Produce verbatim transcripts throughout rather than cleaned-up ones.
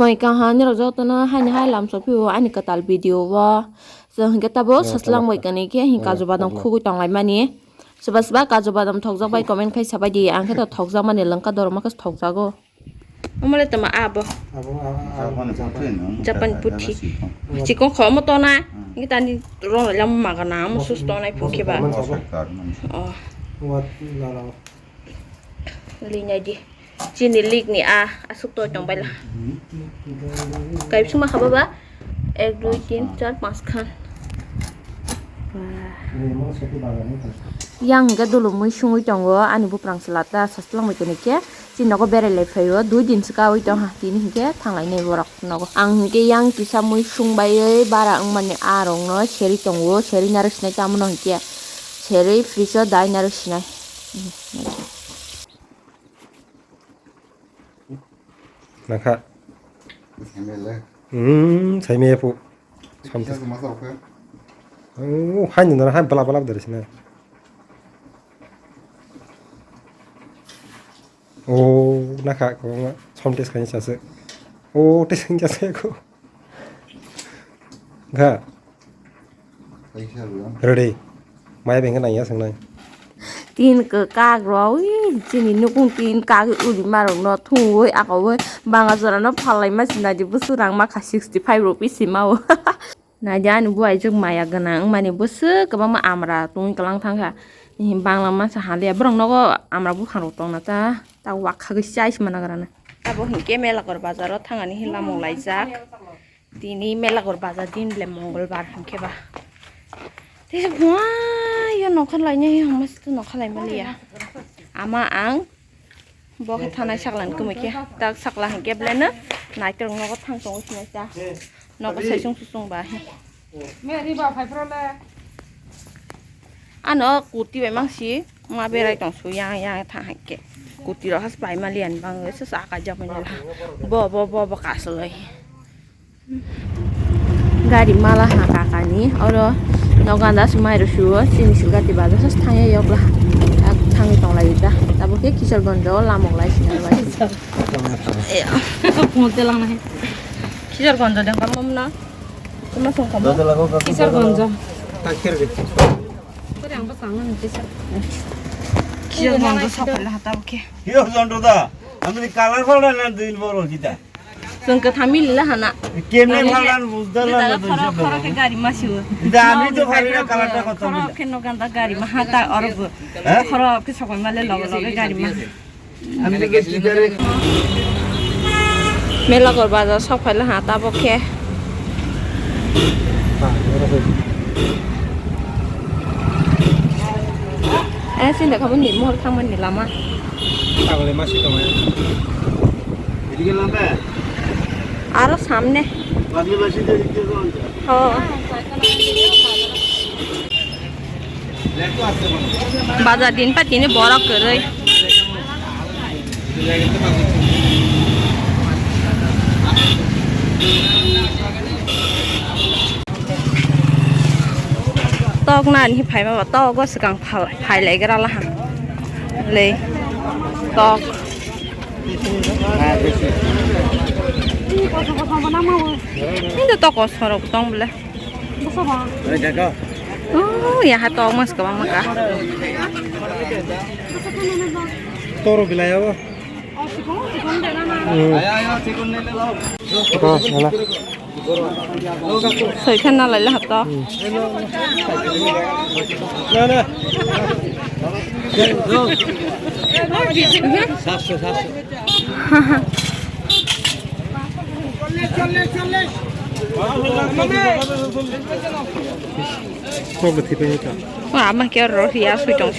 Moi kaham nirok jotono haini hai lamsok phio ani kwtal video o. Chwng hinkhe tabuk saslang bai kani khe hin kaju badam khugui tonglaimani. Soba soba kaju badam thokjak bai comment khai sabai di, ang khe to thokjak mani lwngka dorma khe thokjago. Omo le tama abo. Abo, abo, abo, Japan puthi. Chikon kho omo to na. Hinkhe tani rong lai lam magana omo sus to nai phung khe ba. Oh. Linai di. Chini lik ni a, aswk toi tong baila. Kaibsuma kha baba? Ek, dui, tin, char, panch khan. Yang hwnkhe dulumui sungui tongo, ani buprang chwla ta saslang bai toni khe. Chini nogo berai lai phaio, dui din swkaui tongha, tini hinkhe thanglai nai borok nogo. Ang hinkhe yang kisa mui sung baiwi bara wngmani a rokno serwi tongo, serwi narwk sinai tamo no hinkhe. Serwi fridge o dai narwk sinai. Nangkha. Saimele. Hmm, saimaya pu. Samte. Kisa koma sa okhe. Oh, hai nuna hai bala bala dari sini. Oh, nakha ko ma som test kani sase. Oh, test kani sase ko. Ga. Ready. Maya bengkha nangya swngnai. Tin kwkak rok, ui, chini nukung tin kagwi uri marok no thungwi akogwi banga jora no phalai ma sina di busu rang makha sixty five rupees si mao. Naidi ani buaijwk maya gwnang wngmani bwswk kwbangma amra tongwi kwlang thangkha. Bangla masa haliya borok nogo amra buphang rok tongna ta, ta wakhagwi chai sima nagrana. Abo hinkhe Melaghor bazaro thangani hinlamung laijak. Tini Melaghor bazar din le Mongolbar hinkhe ba. Tei se bua yo nokha lainai hwnma se nokha lai maliya. Ama ang bo khe thanai saklan kwmwi khe tak sakla hinkhe belai no naitok nogo thang tongo sinai ta. Nogo saisung susung ba. Ano kurti bai mangsi ma berai tong su yang yang tha hinkhe. Kurti rok has pai maliya ni bang se sa ka jak mani la. Bo bo bo bo kasoloi. Gari mala ha kakani oro nokganda se mai rw suo chini sil gati bazar se thangya yokla ha thangwi tonglai da tabuk khe Kisharganj o lamok lai sinai bai. Phone te lang nai. Kisharganj deng kam mom na. Tuma song kam. Kisharganj. Kore ang ba sang nang Kisharganj. Kisharganj sa pala ha tabuk khe. Kisharganj da. Ami color phola na din boro kita. Chwng kwthang mili la hana. Kemne phalan bujdar la na khoro khoro khe gari masiwo. Ida ami to phari na kalar ta khotong. Khoro khe no ganda gari ma hata orobo. Khoro khe sokoi male logo logo gari ma. Ami to bes gitare. Melaghor bazar sok phai la ha tabuk khe. Eh, sinda khamani mohor thangmani lama. Tangole masi tongmani. Aro samne. Ho. Bazar din pa tini borok kwrwi. Tok na ni phai ma ba tok go swkang phai lai gra la ha. Le tok. Ini tok ko sorok tong bole. Oh, ya ha tok mas kwbang ma ka. Toro bilai abo. Soi khan na lai la hato. Na, na. Kok le thipai ta. Ama khe oro ya sui tong.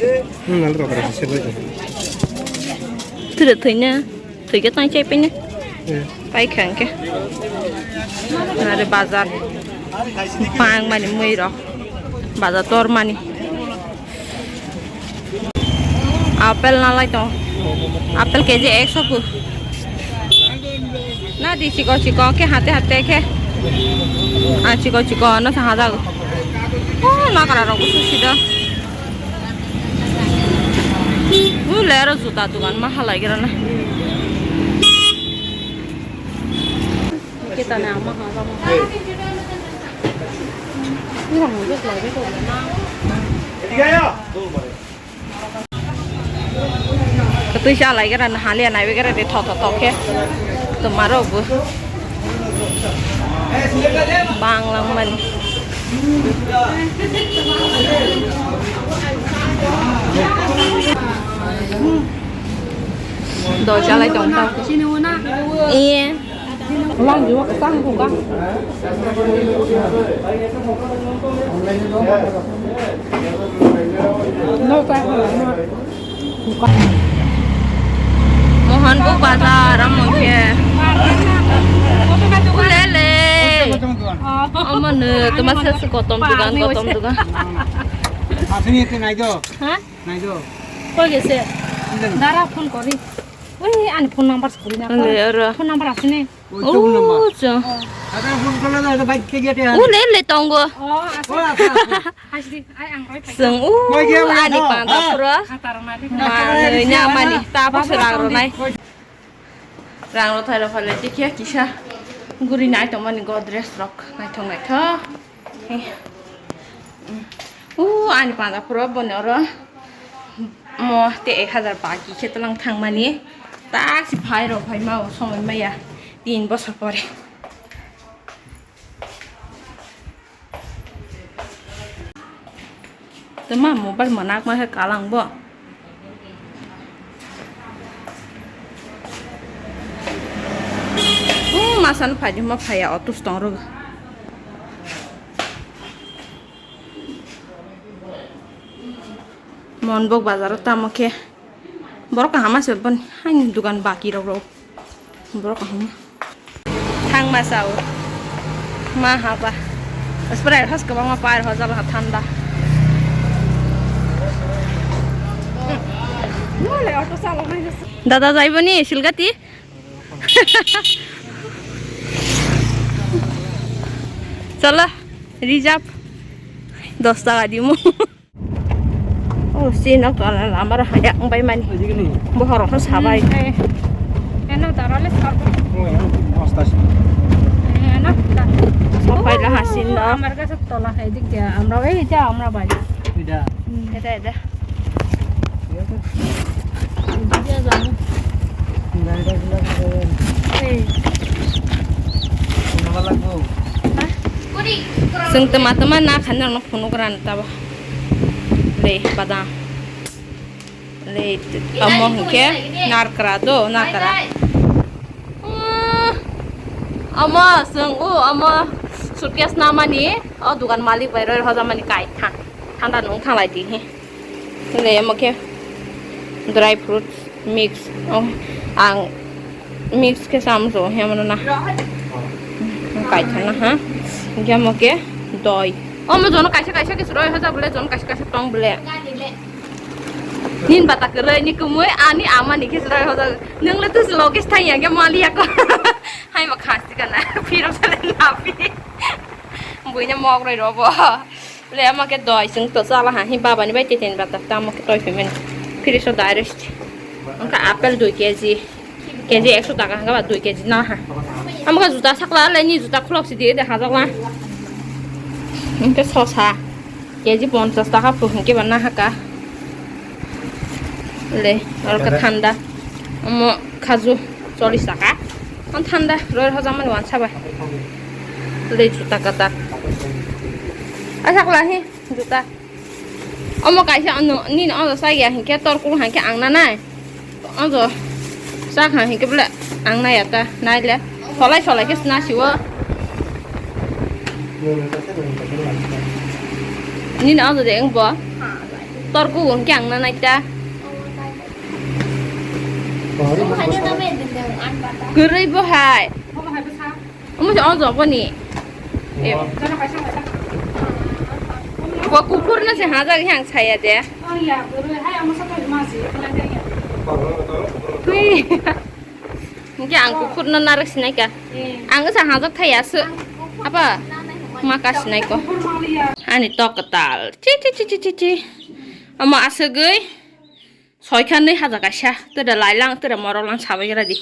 Hmm, nang ro kara se bai. Thire thoi na. Thoi khe tang chai pai na. Eh. Pai kha hwnkhe. Nare bazar. Bang mani mui rok. Bazar tor mani. Apple na lai tong. Apple K G ekso ku. Na di chiko chiko khe hate hate khe. Ah, chiko chiko no sa hajago. Oh, na kara rok susi do. Ule aro juta dukan ma halai gira na. Tane ama ha, ama ha. Ini bang, ini bang, ini bang. Twi cha lai gara na hali anai gara de tho tho tho khe. To maro bu. Bang lang mani. Do cha lai tong tong. Iye. Lang jiwa kesang buka. No, kaya. Mohanpur bazar, amo khe. Ulele. Omo no, toma se kotom dugan, kotom dugan. Asini ete nai do. Ha? Nai do. Koi gese? Dara phone kori. Ui, ani phone number kori na. Phone number asini. Ui, phone number. Ada phone kori na, ada bike ke gate ya. Ulele tongo. Oh, asini. Chwng o ani panda phuro manwi namani ta bwswk rang rwnai. Rang rwthai rwphailai tikhe kisa guri nai tongmani Godrej rok naithok naithok. O ani panda phuro boni oro mo tei ek hazar baki khe twlang thangmani tak si phai rok phai ma o somoi maya tin bosor pore. Tama mobile manak ma khe kalang bo. Hmm, masa no phai ma phai ya otus tong rw. Monbok bazar o tamo khe. Borok kaham se boni haini dugan baki rok rw. Borok kaham. Thang ma sao. Ma haba. Sprite hos kwbangma pair hojal ha thanda. Dada jaiboni Silgati? Chalo, reserve. Dos taka dimu. Oh, si nok tola lama ra haya ang bai mani. Bohor ho sabai. Eno darale sarbo. Eno ta. Sabai la hasin no. Amar ka sab tola hai dik dia. Amra bai dia amra bai. Ida. Ida ida. Chwng tama tama na khan no phunuk ran tabo. Le badam. Le amo hwnkhe narkra do, narkra. Amo chwng o amo suitcase namani o dukan malik bai roi hojamani kai tha-, thanda nung thanglai di he. Le amo khe dry fruits mix. Oh, ang mix khe samso he mano na. Kaithana ha. Hingke amo khe doi. Omo jono kaisa kaisa khe chwrai hoja bole, jono kaisa kaisa tong bole. Nin bata kwrwi ni kwmwi ani ama ni khe chwrai hoja. Nung le tus loge thai ya khe mali ya ko. Hai ma khas kana. Phiro sale na phi. Buina mok roi robo. Le ama khe doi chwng to chala ha hi baba ni bai teten bata tamo khe toi phi mani. Phiri so direct. Angkha apple dui kg. Kg ekso taka hwnkhe ba dui kg na ha. Ama khe juta sakla le ni juta khulok si di de hajak la. Angkhe sosa. Kg ponchas taka phu hwnkhe ba na ha ka. Le, oro khe thanda. Omo khaju chollish taka. Ang thanda, roi hojak mani wansa bai. Le juta kata. Asak lahi juta. Omo kaisa ano, nini ono chaya hinkhe torkuk hankhe ang nanai. Ojo, chakha hinkhe bole ang naiya ta, naile. Solai solai khe sna siwo. Nini ojo de wngbo. Torkuk hinkhe ang nanai ta. Kwrwi bo hai. Omo se ojo boni. Bo kuphur no se hajak yang saya de. Tui. Hingke ang kuphur no narwk sinai ka. Ang sa hajak thai asu. Apa? Ma ka sinai ko. Ani tok katal. Chi chi chi chi chi chi. Ama asugui. Soikha nui haja kaisa, tera lailang, tera moroklang sabai gra di.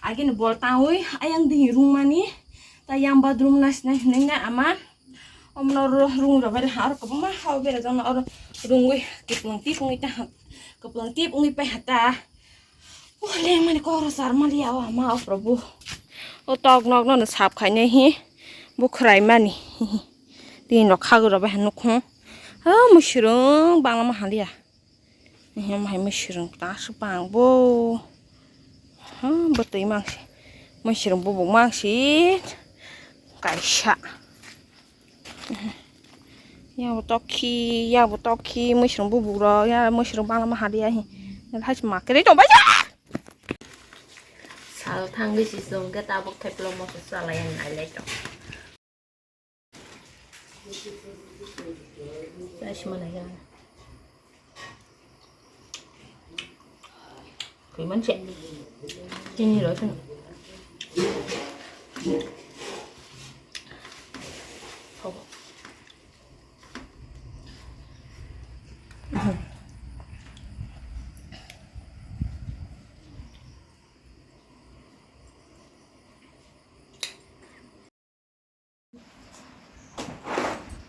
Agini bol tangwi ayang digi rungmani. Ta yang bathroom na sinai hinwi na ama. Omno ro-, rung rok bai ha oro kwbangma ha o berajakno oro rungwi kwplwng tip wngwi ta ha, kwplwng tip wngwi pai ha ta. O lengmani kok rw char maliya o ama o Prabhu. O tok nok no sap khainai hi bo khwrai mani. Tin rok khagwi rw bai ha nukhung. O mwswrwng bangma haliya. Ehem, hai mwswrwng ta aswk bang bo. Ha, bwtwi mangsi. Mwswrwng bubuk mangsi. Kaisa. Yang bo tokhi, yang bo tokhi, mwswrwng bubuk rok, ya mwswrwng bangma hadiya hi. Hai ma kere tong bai. Sal thangwi si song ke tabuk theplo mo salai ang nai lai tong. Guys, mana ya? Kui man se. Chini roi kan.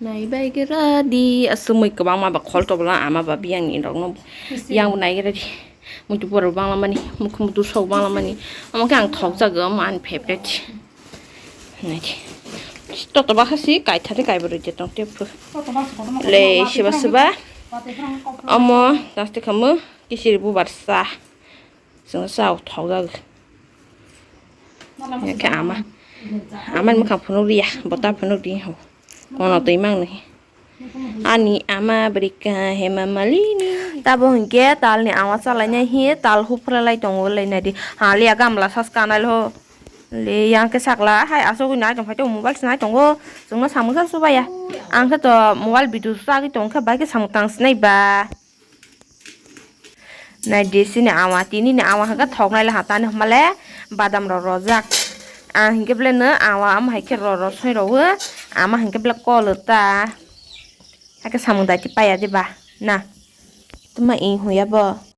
Naibai gira di, aswk mui kwbangma ba khol tobla ama ba biyang ni rok no. Yang bo nai gira di. Muitu borok bangla mani, mukhung mutu sok bangla mani. Omo khe ang thok jago, omo ani favorite. Nai di. Toto ba khasi kai thari kai bo roi de tong te phu. Le seba seba. Omo taste khamu kisiri bubar sa. Chwng sa thok jago. Khe ama. Ama ni mukhang phunuk riya, bota phunuk ri ho. Kono twi mang ni. Ani ama bwrwi kha hema malini. Tabo hinkhe talni awa chalainai hi tal huphralai tongo lai naidi. Haliya gamla sas kanal ho. Le yang khe sakla hai asogwi nai tong phai tong mobile se nai tongo. Chwngno samung sa subaya. Ang khe to mobile video chagwi tong khe bai khe samung tang sinai ba. Naidi sini awa, tini ni awa hwnkhe thoknai le hatani hwnmale badam rok rojak. Ang hinkhe belai no awa omo hai khe ro ro soi rw o, ama hinkhe belai kol ta. Hakhe samung dati paya diba na? Tuma ing huya bo.